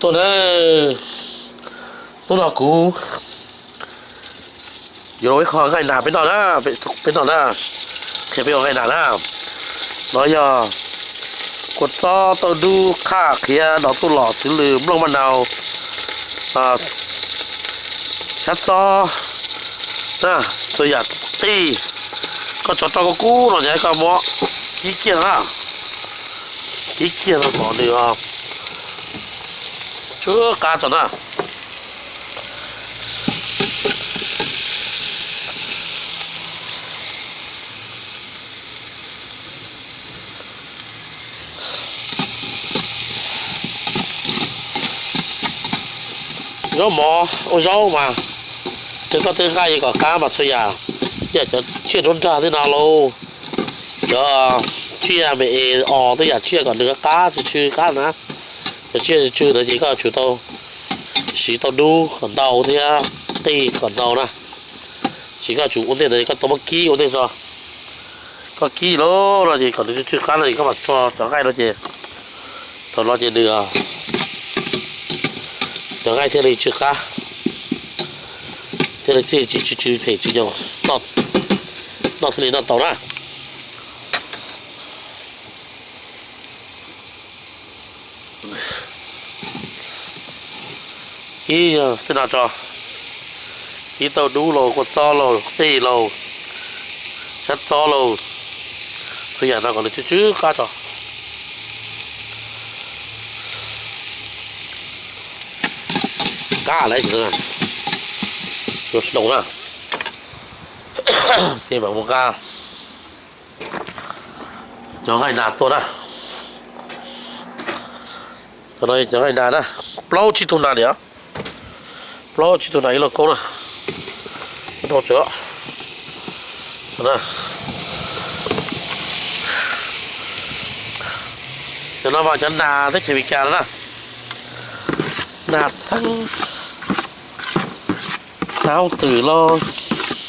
Tuaj na, hnub no kuv yuav los ib qho nqaij nas peb noj na, peb noj na, qhia peb ua nqaij nas na. No yog kua txob, tauj dub, qhaj, qhiav, nov, txuj lom, txwv lws, nplooj maj nau, xyab txob, txhua yam qij. Koj tso rau koj kub no ces koj muab kib kiag na, kib kiag no kom nws tsw qab tso na. Zaub mov ua zaub mas, twb koj twb nqaij koj qab mas txhua yam, ib yam cov tsiaj nruab nrag tej no lauj, cov tsiaj me es os tej yam tsiaj kom nws qab tsw tsw qab na. Cov tsiaj tsw tsw ntawd ces koj tsum tau siv tau dub kom ntau thiab qij kom ntau na. Ces koj tsum ua ntej ntawd koj tau muab kib ua ntej tso. Koj kib lawm no ces kom nws tsw tsw qab no ces koj mam tso cov nqaij no ces, thaum no ces nws, cov nqaij thiaj li tsw qab, thiaj li tsis tsw tsw phem tsis nyoo, noj thiaj li noj tau na. Kib tej no tso, kib tauj dub lauj, kua txob lauj, qij lauj, xyab txob lauj, txhua yam no kom nws tsw tsw qab tso. Qab lawm, yuav hloov na, ces mam mus nqa cov nqaij nas tuaj na. Cov no cov nqaij nas na, plaub tsib tug nas li, plaub tsib tug nas ib lauj kaub na. Rau tsawv. Cov no mas cov nas teb chaws Amelikas no na, nas txheeb, nas hauj twm los,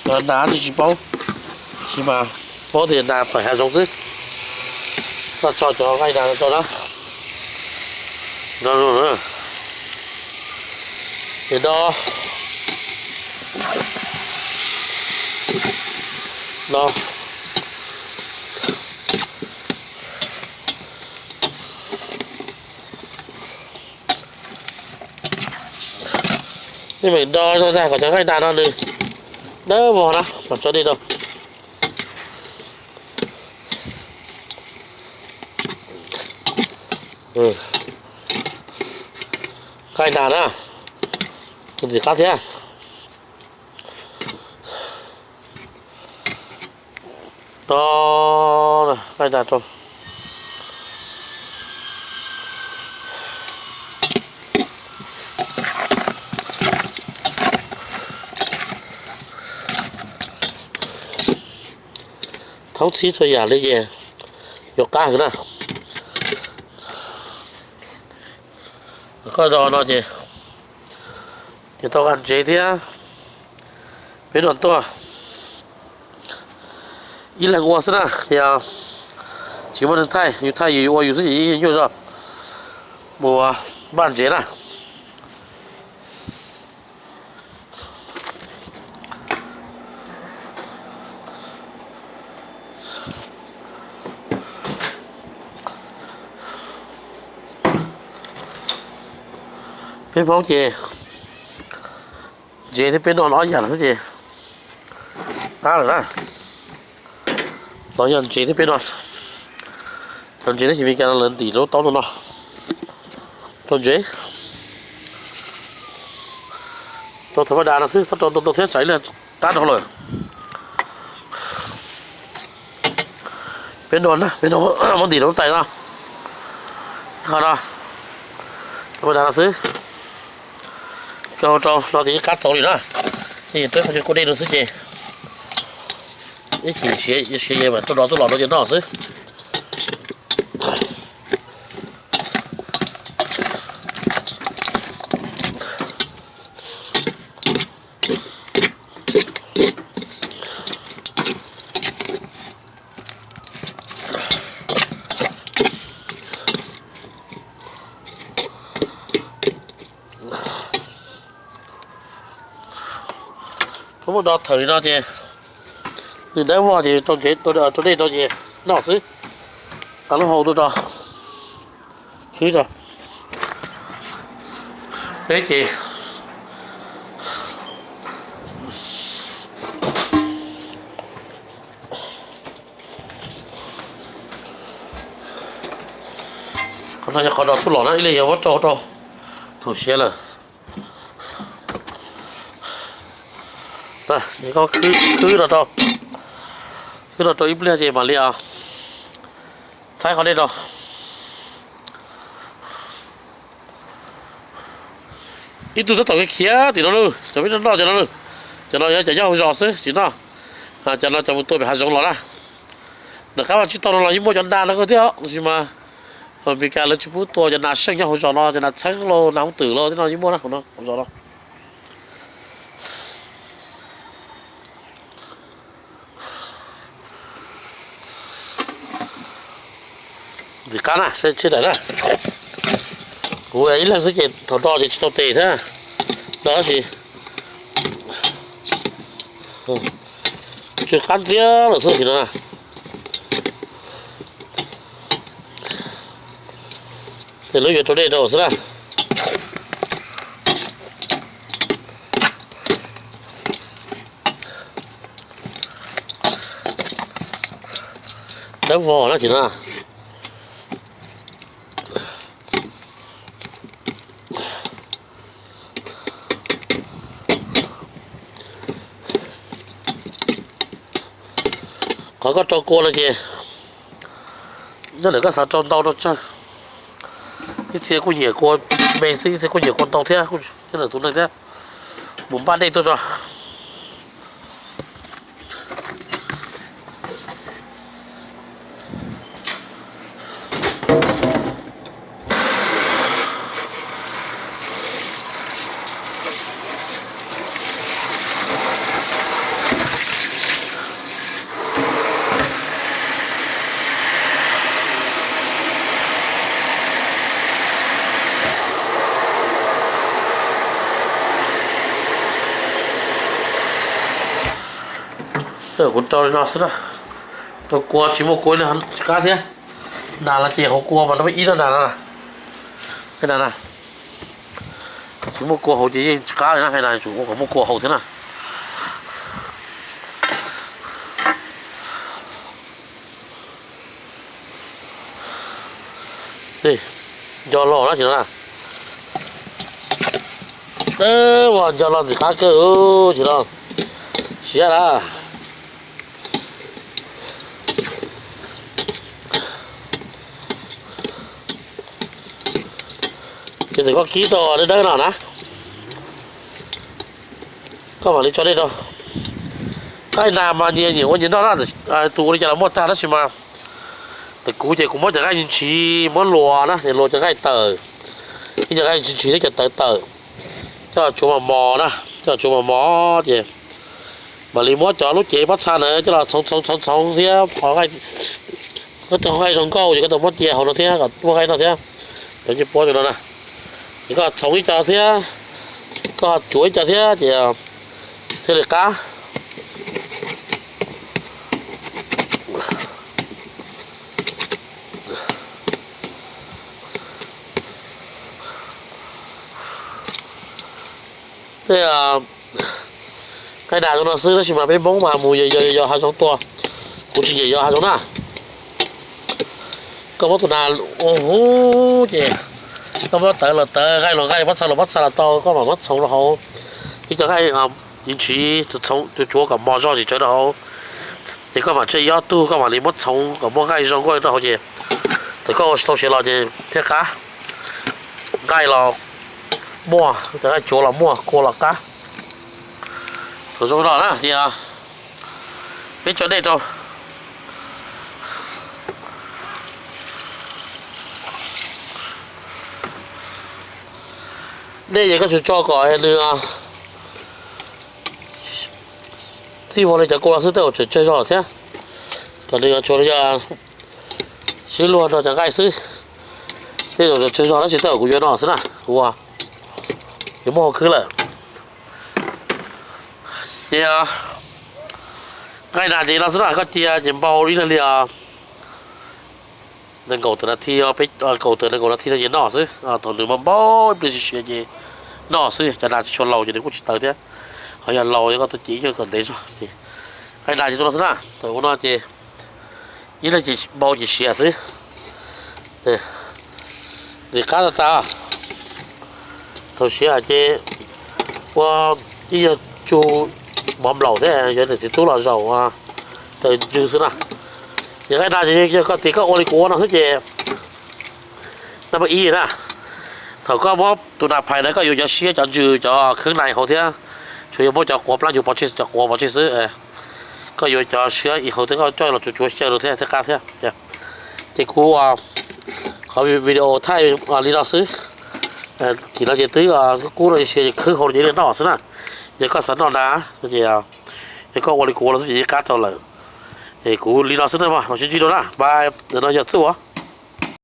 cov nas tsis tsis paub, tab sis mas paub tias nas pem hav zoov xwb. Koj tso cov nqaij nas no rau na. Ces no, no, nej meem do tag kom cov nqaij nas no nws dawb vog na mam tso dej rau. Nqaij nas na, tus ntxim qab thiab. No, nqaij nas rau. Thoob txhib txhua yam li ces yuav qab heev na. Koj do no ces, ces tau nqa ntsev thiab peb no tuaj ib leeg ua xwb na, ces tsis muaj neeg thaij, yus thaij yus ua yus xwb ces yeej nyuaj zog. Mus npaj ntsev na. Peb Hmoob ces ntsev thiab peb noj ob yam no xwb ces qab lawm na. Los yog ntsev thiab peb noj, cov ntsev thiab ces Meskas no lawv ntim lub taub no no, rau ntsev, rau thaum maj das no xwb, txhob rau ntau ntau thiab tsam ib leeg qab dhau lawm. Peb noj na, peb noj muab ntim rau lub tais no, qhov no, thaum maj das no xwb. Koj rau no ces yeej qab txaus li na. Ces twb qhov cov kua dej no xwb ces ib chim siav, siav ces mam rau nrov tuaj los rau ces noj xwb. Muab do thawm li no ces nws dawb vog ces rau ntsev, rau dej rau ces noj xwb. Tau lub hau tuaj tso, khwb tso. Peb ces qhov no yog qhov dos tub los na, ib leeg yog muab rau rau thaum siav lawm. Khwb no rau, khwb no rau ib pliag ces mam li txhaib qhov dej rau. Ib tug tab tom khiav tim no lawm, cov peb noj cov no lawm. Cov no yog cov nyob hauv zos xwb tsis noj. Cov no cov mus tua pem hav zoov los na. Nram qab vaj tsib taug no los yeej muaj cov nas no kawg thiab, tab sis mas Meskas lawv tsis pub tua cov nas seej nyob hauv zos no, cov nas txheeb los nas hooj twm los tej no yeej muaj na, hauv zos no. Ntxim qab na, sib daim na. Kuv ib leeg xwb ces thaum do ces tsis tau tes thiab, do tab sis tsw qab ntxiab lawm xwb sim no na. Ces lub yuav rau dej rau xwb na. Dawb vog na ces no. Qhov koj rau kua no ces nyob ntawm koj xav rau ntau rau tsawg. Ib txhia kuj nyiam kua me xwb, ib txhia kuj nyiam kua ntau thiab, nyob ntawm tus neeg thiab. Mus npaj dej tuaj tso. Kuv rau li no xwb na. Rau kua tsis muaj kua tsis qab thiab. Nas los ces hauv kua mas no ib no nas no. Nas na, tsis muaj kua hauv ces yeej tsis qab li na, hais tias tsum ua kom muaj kua hauv thiab na. Nco los na, ua nco los ntxim qab kawg, tsis los siab na. Ces thaum koj kib tau dawb dawb no na, koj mam li tso dej rau. Qaij nas mas nyias nyiam ua nyias noj na, tus ua li cas los muaj tag tab sis mas ntawm kuv ces kuv muab cov nqaij ntshiv muab luas na, luas cov nqaij tawm, ib cov nqaij ntshiv ntshiv thiab cov tawv tawm, coj los tsuav mos mos na, coj los tsuav mos mos ces mam li muab cov lub cev pob txha ntawd coj los txhoov txhoov txhoov txhoov thiab qhov nqaij, koj tus qhov nqaij zoo nkauj ces koj tau muab cia hauv no thiab kom muaj nqaij noj thiab. Cov ncej puab zoo no na, ces koj txhoov ib co thiab, koj tsuav ib co thiab ces thiaj li qab. Tej nqaij nas zoo no xwb tab sis mas peb Hmoob mas mus yos yos hav zoov tua, kuv tsis nyiam yos hav zoov na. Koj muab tus nas ua huv ces koj muab tawv los tawv, nqaij los nqaij, pob txha los pob txha los tau, koj mam muab txhoov rau hauv. Ib co nqaij ntshiv txhoov tsuav kom mos zog tsis tsawv rau hauv, ces koj mam tseg ib ob tug koj mam li muab txhoov kom muaj nqaij zoo nkauj rau hauv ces thaum koj ua tsis tau siav los ces thiaj qab. Nqaij los muaj, cov nqaij tsuav los muaj, kua los qab. Thaum zoo no na ces peb tso dej rau. Dej ces koj tsuas tso kom nws txij vog li cov kua xwb, tej zaum tseem tsawg zog lawm thiab. Kom nws tsuas yog sib luag nrog cov nqaij xwb. Tej zaum tseem tsawg zog tab sis tej zaum kuv yuav no xwb na, kuv yuav muab hau khwb lawm. Ces nqaij nas ces no xwb na, koj cia ces npau ib na li nees nkaum tawm nas thi, peb, kaum tawm nees nkaum nas thi no ces noj xwb. Thaum nws npau npau ib pliag siav siav ces noj xwb, cov nas tsis tshua laus ces nws kuj tsis tawv thiab. Ho yog laus yog koj tuaj cim ib nyuag kom ntev zog ces nqaij nas ces tu no xwb na. Thaum ua no ces ib leeg ces npau ces siav xwb. Ntxim qab tas tas. Thaum siav ces ua ib nyuag tsu mov nplaum thiab yuav niam txiv tub los zaum raws ntsw xwb na. Ces nqaij nas ces yog koj tias koj ua li kuv ua no xwb ces naj paj ib na. Thaum koj muab tus nas phais na koj yuav cov siab cov ntsws cov kheeb na hauv thiab, tsuas yuav muab cov quav plab nyuv pov tseg, cov quav pov tseg xwb. Koj yuav cov siab ib hauv thiab koj coj los tsuav tsuav xyaw rau thiab thiaj qab thiab. Ces kuv qhov video thaij li no xwb. Tim no ces twb kub no sia khwb hauv ces noj xwb na. Yog koj xav noj na, yog koj ua li kuv ua no xwb ces yeej qab tau lawm. Es kuv li no xwb na, mam sib ntsib dua na, bye. Ntawm no yog txuj